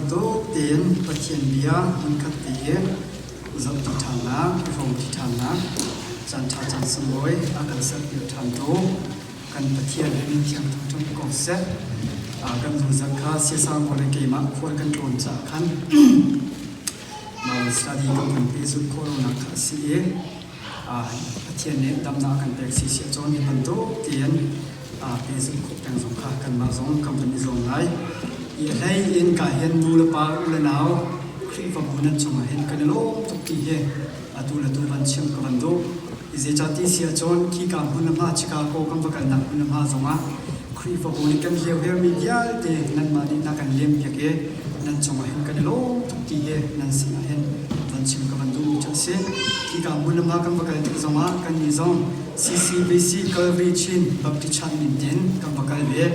bantuk tein Pathian bia hmunkhat te i zohṭi ṭhannak, i hrawmṭi ṭhannak, caanṭha caan sunglawi a kan serpiak ṭhantu kan Pathian min thiang thangṭhat ko seh. Kan zungzal kha siasang pawl le keimah khual kan tlawn caah khan Bible study kan hun pehzulh khawh lonak kha a si i Pathian nih damnak a kan pek si si ahcun hi bantuk tein pehzulh khawh peng zong kha kanmah zong kan van i zuam lai. I a hlei in ka hin nu le pa u le nau Khrihfabu nan cungah hin kan i lawm tuk ti hi atu le tu van chim ka van duh. I zeicah ti si ahcun khika hmun le hma Chicago kan va kalnak hmun le hma zongah Khrihfabu nih kan hliohermi vialte nanmah nih na kan lempiak i nan cungah hin kan i lawm tuk ti hi nan sinah hin van chim ka van duhmi cu a si. Khika hmun le hma kan va kal tik zongah kannih zong CCBC Calvary Chin Baptist Church min tin kan va kal ve.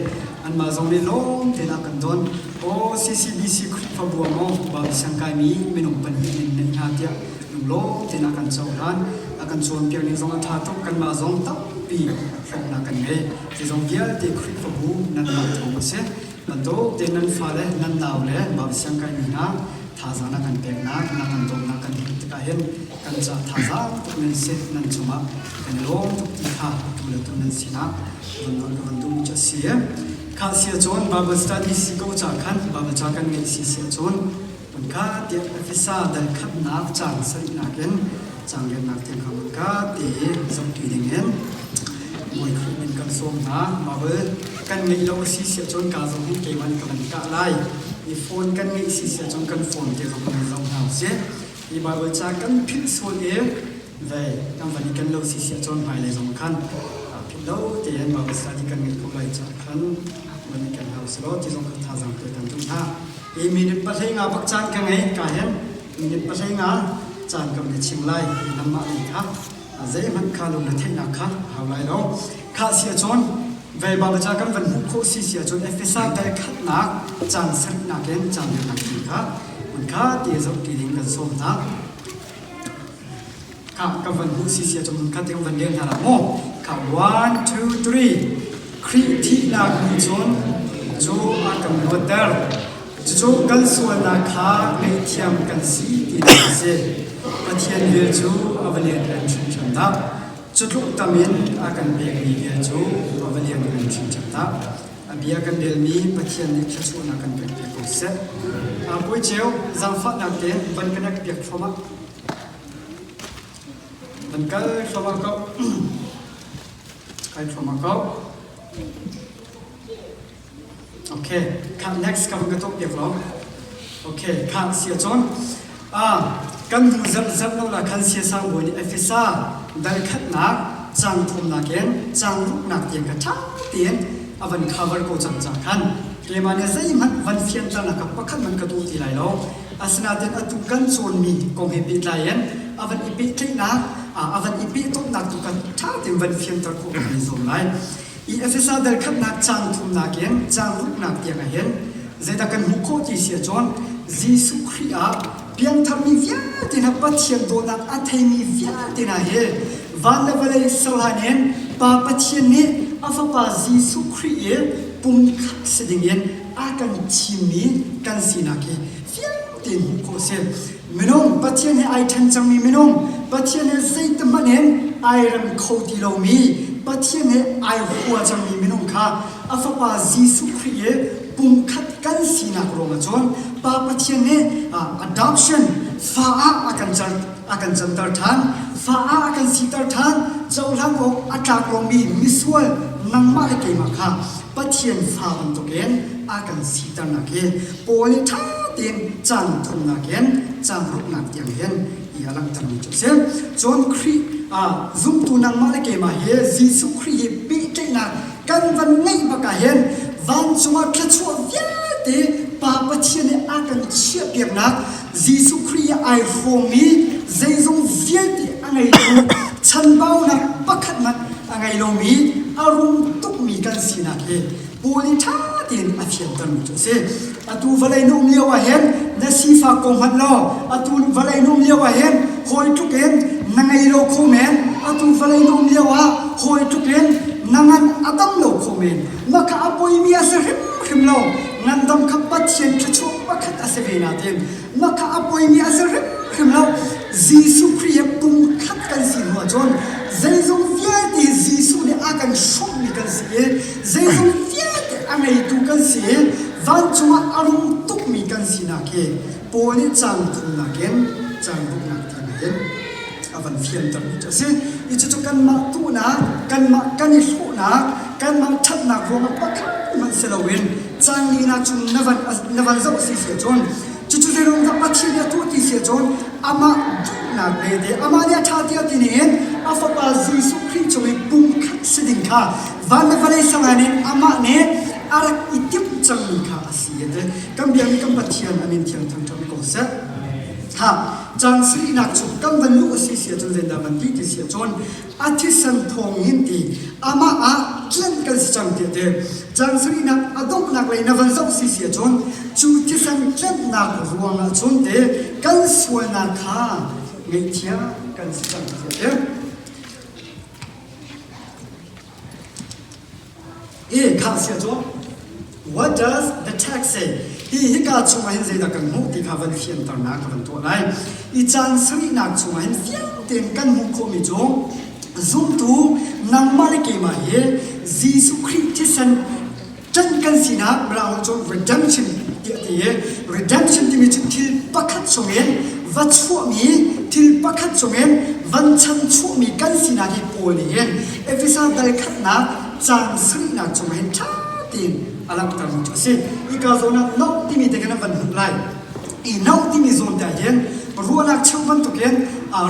Anmah zong nih lawm tein a kan don. Aw CCBC Khrihfabu ah maw Baptist siangkaimi minung pahnih in neih hna tiah lunglawm tein a kan cohlan. A kan cawnpiak ning zong a ṭha tuk. Kanmah zong tampi hlawknak kan ngei. Zeizong vialte Khrihfabu nanmah thawng a si. Bantuk tein nan fale, nan naule Baptist siangkaimi hna thazaang na kan peknak, na kan dawtnak kan hmuh tikah hin kan ca thazaang tuk nan si, nan cungah kan i lawm tuk ti kha atu le tu nan sinah van nawl ka van duhmi cu a si. Kha si ahcun Bible study si ko ca khan Bible ca kan ngeih si si ahcun Hmunka tiah Efesa dal khatnak caang sarihnak in caang riannak tiang kha hmunka te zohṭi dingin Bawi Khrih min kan sawm hna. Bible kan ngeih lo a si si ahcun ka zong hin keimah nih ka van kah lai. I phone kan ngeih si si ahcun kan phone te zong kan zoh hna usih. I Bible ca kan philh sual i vei kan van i ken lo si si ahcun hmailei zong khan philh lo tein Bible study kan ngeih ko lai caah khan van i ken hna usih law ti zong kha thazaang pe kan duh hna. Hi minute pahlei nga bak caan ka ngei ka hen minute pahlei nga caan kam na chim lai nangmah lei kha zeihmanh kha lung na theihnak kha hau lai lo kha si ahcun vei babaca kan van hmuh khawh si si ahcun Efesa dal khatnak caan sarihnak in caan riatnak ti kha kun kha ti zoh ti ding kan sawm hna Kha ka van hmuh si sia cu kha te van leng hna la mu. Kha 1 2 3 Khrih thihnak nih cun cu a kan luatter. Cucu kan sualnak kha ngaihthiam kan si tinak a si. Pathian vel cu a va lianngan hringhran dah. Cu tluk tam in a kan pekmi vel cu a va lianngan hringhran dah. A bia kan relmi Pathian nih thluachuahnak kan pek piak ko seh. Bawi Ceu, zaangfahnak tein van connect piak thluahmah. An kal thluahmah ko. Kai thluahmah ko. Okay, kha next ka van ka tuah piak lo. Okay, kha sia cun. Ah, kan hnu zarh zarh lo la khan sia sang bawi nih Efesa dal khatnak cang thumnak in cang ruknak tiang ka ṭha tein a van cover ko cang ca khan keimah nih zeihmanh van fianternak ka pakhat man ka duh ti lai lo. Asinain atu kan cawnmi kong he pehtlai in a van i pehtlaihnak, a van i pehtomhnak tu kha ṭha tein van fianter khawh kan i zuam lai. I Efesa dal khatnak caang thumnak in caang ruknak tiang ah hin zeidah kan hmuh khawh ti si ahcun Jesuh Khrih ah piangtharmi vialte hna Pathian dawtnak a theimi vialte hna hi van le vawlei serhlan in Pa Pathian nih a Fapa Jesuh Khrih i pumkhat si dingin a kan thimmi kan sinak hi fiang tein hmuh khawh a si. Minung Pathian he ai ṭhen cangmi minung Pathian he zeitihmanh in ai rem kho ti lomi Pathian he ai hua cangmi minung kha a fapa Jesuh Khrih i pumkhat kan sinak ruangah cun Pa Pathian nih adoption fa ah a kan a kan canter ṭhan fa ah a kan siter ṭhan cohlan awk a tlak lomi misual nangmah le keimah kha Pathian fa bantukin a kan siternak hi Paul nih ṭha tein caan thumnak in caan ruknak tiang hin i a langhtermi cu a si. Cun Khrih zumtu nangmah le keimah hi Jesuh Khrih hi pehtlaihnak kan van ngeih bak ah hin vancung ah thluachuah vialte Pa Pathian nih a kan chiahpiaknak Jesuh Khrih i ai hrawmmi zeizong vialte a ngeitu chanbaunak pakhat hmanh a ngei lomi a rum tukmi kan sinak hi Paul nih ṭha tein a fiantermi cu a si. Atu vawlei na um lio ah hin na sifak ko hmanh law atu vawlei na um lio ah hin hawi tluk in na ngei lo kho men atu vawlei na um lio ah hawi tluk in na ngan a dam lo kho men maka a poimi a si hrimhrim lo ngandam kha Pathian thluachuah pakhat a si ve. ve nain mah kha a poimi a si hrimhrim lo. Jesuh Khrih he pumkhat kan si hnu ahcun zeizong vialte Jesuh nih a kan hrawmhmi kan si i zeizong vialte a ngeitu kan si i vancung ah a rung tukmi kan sinak hi Paul nih caang thumnak in caang ruknak tiang hin a van fiantermi cu a si. I cucu kanmah tuhnak, kanmah kan i hlawhnak, kanmah ṭhatnak ruangah pakhat hmanh si loin caang linak chung na van na van zoh si si ahcun cucu zeiruang dah Pathian nih a tuah ti si ahcun amah duhnak le te amah nih a ṭha tiah ti ningin a fapa Jesuh Khrih cung i pumkhat si ding kha van le vawlei sangan in amah nih a rak i timh cangmi kha a si a ti. Kan biakmi kan Pathian a min thiang thangṭhat ko seh. Ha, caan sarihnak cu kan van luh a si si ahcun zeidah van ti ti si ahcun a thisen thawng hin ti amah ah tlanh kan si cang ti a ti. Caan sarihnak a donghnak lei na van zoh si si ahcun cu thisen tlanhnak ruangah cun te kan sualnak kha ngaihthiam kan si cang ti a ti. I kha sia cu What does the text say? Hi hika chungah hin zeidah kan hmuh ti kha van fianternak ka van tuah lai. I caan sarihnak chungah hin fiang tein kan hmuh khawhmi cu zumtu nangmah le keimah hi Jesuh Khrih thisen ṭan kan sinak Mirang cu redemption tiah ti i redemption timi cu thil pakhat chungin va chuahmi thil pakhat chungin van chan chuahmi kan sinak hi Paul nih hin Efesa dal khatnak caang sarihnak chungah hin ṭha tein a langhtermi cu a si. Hika zawn ah no timi te kan van hmuh lai. I no timi zawn te ah hin ruahnak cheuh bantukin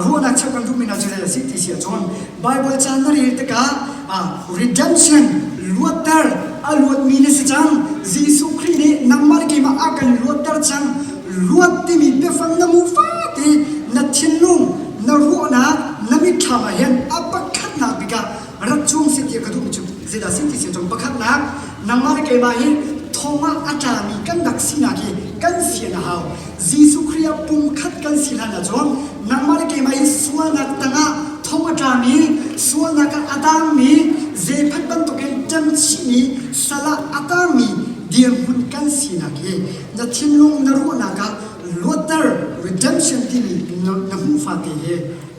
ruahnak cheuh kan duhmi hna cu zei a si ti si ahcun Baibal ca na rel tikah redemption luatter a luatmi na si cang. Jesuh Khrih nih nangmah le keimah a kan luatter cang. Luat timi biafang na mu fate na thinlung, na ruahnak, na mitthlam ah hin a pakhatnak bik ah rak cuang seh ti ka duhmi cu zeidah si ti si cun pakhatnak nangmah le keimah hi thong ah a tlami kan rak sinak hi kan fian a hau. Jesuh Khrih ah pumkhat kan si hlan ahcun nangmah le keimah hi sualnak tangah thong a tlami, sualnak ah a tangmi, zeiphat bantukin ṭemchihmi, sal ah a tangmi dirhmun kan sinak hi na thinlung na ruahnak ah luatter redemption timi na hmuh fate hi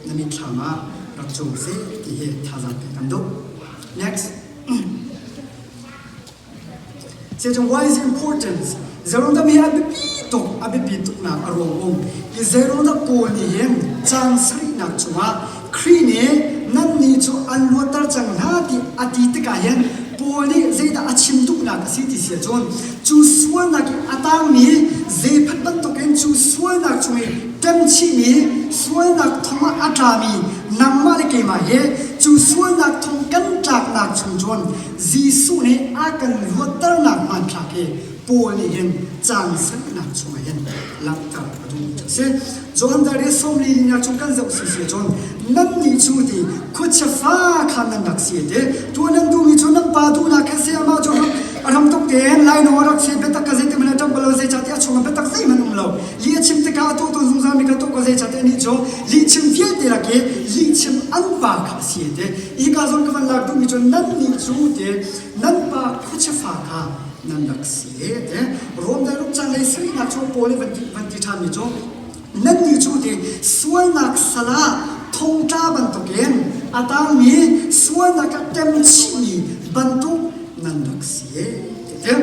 na mitthlam ah rak cung seh ti hi thazaang pek kan duh. Next. Sejong why is important? Zeirungdah mi a biapi tuk, a biapi tuknak a ruang um. Hi zeirungdah Paul nih hin caan sarihnak chungah Khrih nih nannih cu an luatter cang hna ti a ti tikah hin Paul nih zeidah a chim duhnak a si ti si ahcun cu sualnak i a tangmi zeiphat bantukin cu sualnak chung i ṭemchihmi sualnak thong ah a tlami nangmah le keimah hi cu sualnak thong kan tlaknak chung cun Jesuh nih a kan luatternak hmanthlak hi Paul nih hin caan sarihnak chungah hin langhter a duh a si. John darius 40 linak chung kan zoh si si cun nannih cu ti khuachia fa kha nan rak si te tu nan duhmi cu nan pa duhnak kha si amah cu a ram tuk tein lainawng a rak si biatak ka zeitik hmanh a ṭap bal lo zeicahtiah a chungah biatak zeihmanh um lo lih a chim tikah a tuah tawn zungzal mi kha tuah ko zeicahtiah anih cu lihchim vialte lak i lihchim an pa kha a si te Hika zawn ka van lak duhmi cu nannih cu te nan pa khuachia fa kha nan rak si te Rom dai ruk cang lei sarihnak cu Paul nih van ti van ti ṭhanmi cu nannih cu te sualnak sal ah thongtla bantukin a tangmi sualnak ah ṭemchihmi bantuk nan rak si te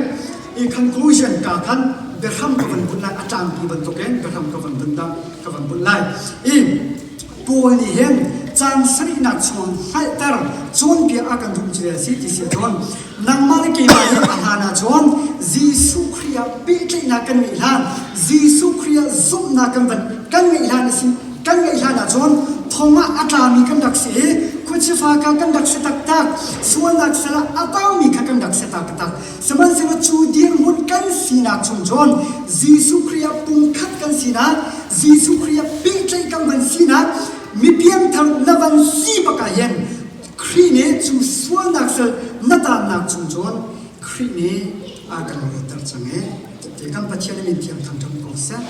i conclusion ka khan biahram ka van bunh lai a tlangpi bantukin biahram ka van bunh ka van bunh lai i Paul nih hin caan sarihnak chung hngalhter cawnpiak a kan duh cu a si ti si ahcun nangmah le keimah nih a hlan ahcun Jesuh Khrih ah pehtlaihnak kan ngeih hlan Jesuh Khrih ah zumhnak kan van kan ngeih hlan a si kan ngeih hlan ahcun thong ah a tlami kan rak si i khuachifa kha kan rak si taktak sualnak sal ah a taumi kha kan rak si taktak sihmanhsehlaw cu dirhmun kan sinak chung cun Jesuh Khrih ah pumkhat kan sinak Jesuh Khrih ah pehtlaih kan van sinak mi piangthar na van si bak ah hin Khrih nih cu sualnak sal na taannak chung cun Khrih nih a kan luatter cang i ti kan Pathian min thiang thangṭhat ko seh.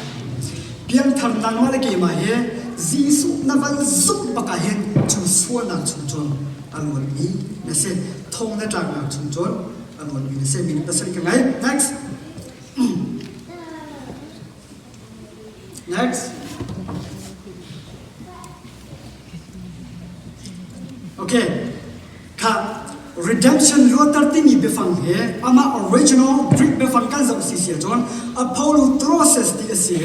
Piangthar nangmah le keimah hi Jesuh na van zumh bak ah hin cu sualnak chung cun a luatmi na si. Thong na tlaknak chung cun a luatmi na si. Minung pasarih ka ngei. Next. Next. Okay. Kha redemption luatter timi biafang he amah original Greek biafang kan zoh si si ahcun apolutrosis ti a si.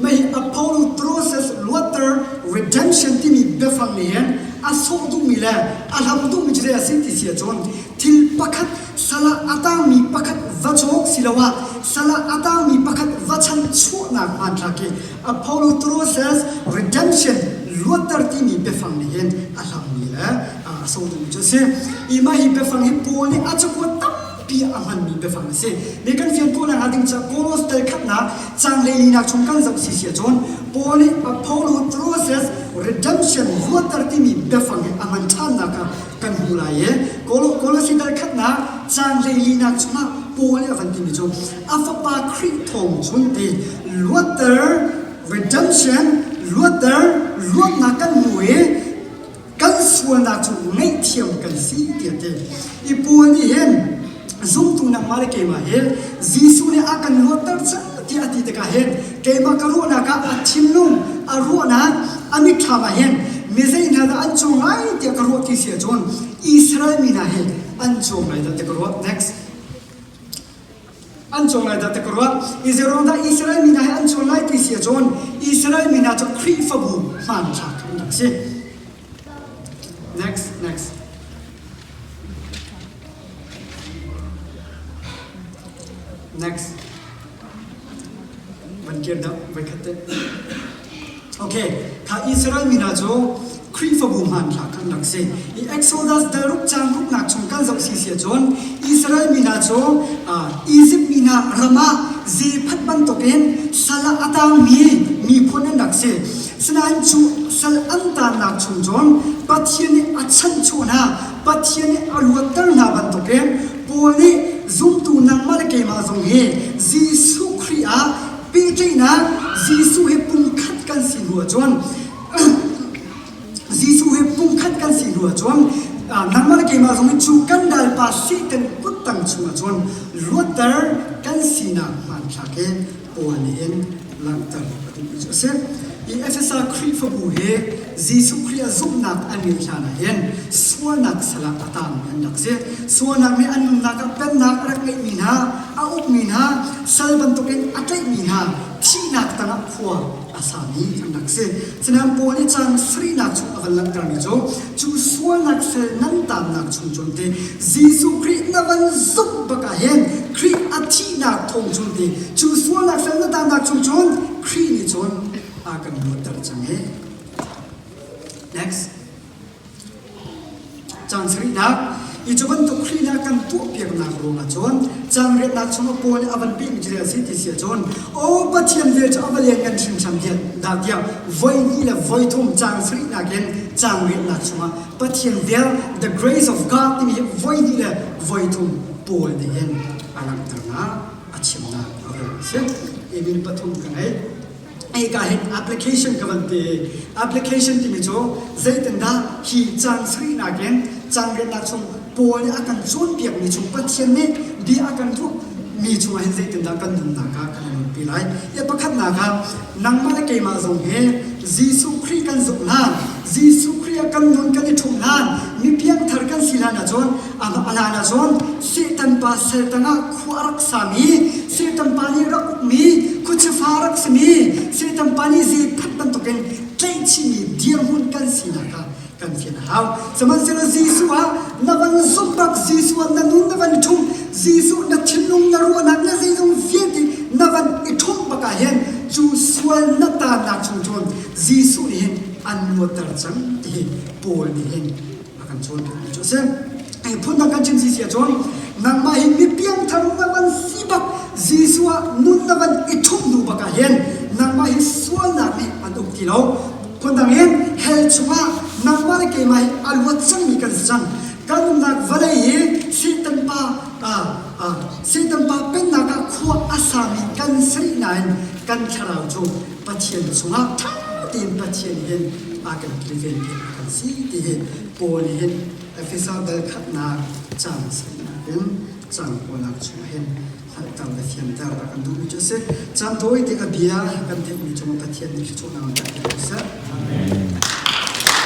Mah apolutrosis luatter redemption timi biafang nih hin a sawh duhmi le a hlam duhmi cu zei a si ti si ahcun thil pakhat sal ah a tangmi pakhat va cawk siloah sal ah a tangmi pakhat va chan chuahnak hmanthlak hi apolutrosis redemption luatter timi biafang nih hin a hlammi le a sawhduhmi cu a si. I mah hi biafang hi Paul nih a cakuat tampi a hmanmi biafang a si. Mi kan fian khawhnak hnga ding caah Kolos tel khatnak caang hleilinak chung kan zoh si si ahcun Paul nih apolutrosis redemption luatter timi biafang hi a hman ṭhannak kha kan hmu lai i Kolosi dal khatnak caang hleilinak chungah Paul nih a van timi cu a fapa Khrih thawng chun ti luatter redemption luatter luatnak kan hmu i kan sualnak cu ngaihthiam kan si tiah ti. I Paul nih hin zumtu nangmah le keimah hi Jesuh nih a kan luatter cang tiah a ti tikah hin keimah ka ruahnak ah a thinlung a ruahnak a mitthlam ah hin mi zei hna dah an cung lai tiah ka ruah ti si ahcun Israel mi hna hi an cung lai dah ti ka ruah. Next. An cawng lai dah ti ka ruah. Israel dah Israel mi hna hi an cawn lai ti si ahcun Israel mi hna cu Khrihfabu hmanthlak an rak si. Next, next. Next. Van kir dah, voi khat te. Okay, kha Israel mi hna cu Khrihfabu hmanthlak kan rak si. I Exodus dalruk cang ruknak chung kan zoh si si ahcun Israel mi hna cu Egypt mi hna ram ah zephat bantukin sal ah a tangmi miphun an rak si. Sinain cu sal an tannak chung cun Pathian nih a chanhchuah hna, Pathian nih a luatter hna bantukin Paul nih zumtu nangmah le keimah zong hi Jesuh Khrih ah Pehtlaihnak Jesuh he pumkhat kan si hnu ahcun Jesuh he pumkhat kan si hnu ahcun nangmah le keimah zong hi cu kan ralpa Satan kuttang chungah cun luatter kan sinak hmanthlak hi Paul nih hin langhter a duhmi cu a si. I Efesa Khrihfabu hi Jesuh Khrih a zumhnak an ngeih hlan ah hin sualnak sal ah a tangmi an rak si. Sualnak nih an nunnak ah pennak a rak ngeihmi hna, a ukmi hna, sal bantukin a tlaihmi hna, thihnak tangah khua a sami an rak si. Cunain Paul nih caan sarihnak chung a van langhtermi cu, cu sualnak sal nan taannak chung cun ti Jesuh Khrih na van zumh bak ah hin Khrih a thihnak thawng cun ti cu sualnak sal na taannak chung cun Khrih nih cun a kan luatter cang i. Next. Caan sarihnak, i cu bantuk Khrih nih a kan tuahpiaknak ruangah cun caan riatnak chungah Paul nih a van pehmi cu zei a si ti si ahcun aw Pathian vel cu a va lianngan hringhran tiah dah tiah voi hnih le voi thum caan sarihnak in caan riatnak chungah Pathian vel the grace of God timi hi voi hnih le voi thum Paul nih hin a langhternak a chimnak a van si. Amen pathum ka ngei. Hika hin application ka van ti. Application timi cu zeitindah hi caan sarihnak in caan riatnak chung Paul nih a kan cawnpiakmi chung Pathian nih bia a kan ruahmi chungah hin zeitindah kan nunnak ah kan i nunpi lai. Hi pakhatnak ah nangmah le keimah zong hi Jesuh Khrih kan zumh hlan, Jesuh Khrih ah kan nun kan i ṭhumh hlan, mi piangthar kan si hlan ahcun a hlan ahcun Satan pa sal tangah khua a rak sami, Satan pa nih rak ukmi, khuachifa rak simi, Satan pa nih zeiphat bantukin tlaihchihmi dirhmun kan sinak kha kan fian a hau. Sihmanhsehlaw Jesuh ah na van zumh bak, Jesuh ah na nun na van i ṭhum, Jesuh na thinlung, na ruahnak, na zeizong vialte na van i ṭhumh bak ah hin cu sual na taannak chung cun Jesuh nih hin an luatter cang ti hi Paul nih hin a kan cawnpiakmi cu a si. Phundang kan chim si si ahcun nangmah hi mi piangthar na van si bak Jesuh ah nun na van i ṭhumh hnu bak ah hin nangmah hi sualnak nih an uk ti lo. Phundang in hell chungah nangmah le keimah hi a luat cangmi kan si cang. Kan umnak vawlei hi Satan pa Satan pa pennak ah khua a sami kan si nain kan thlarau cu Pathian chungah ṭha tein Pathian hin a kan kilvenpiak kan si ti hi Paul nih hin Efesa dal khatnak caan sarihnak in caan kawlnak chungah hin. hngalhter le fianter a kan duhmi cu a si. Caan tawi te a bia kan theihmi cungah Pathian nih thluachuahnak in pek ko seh.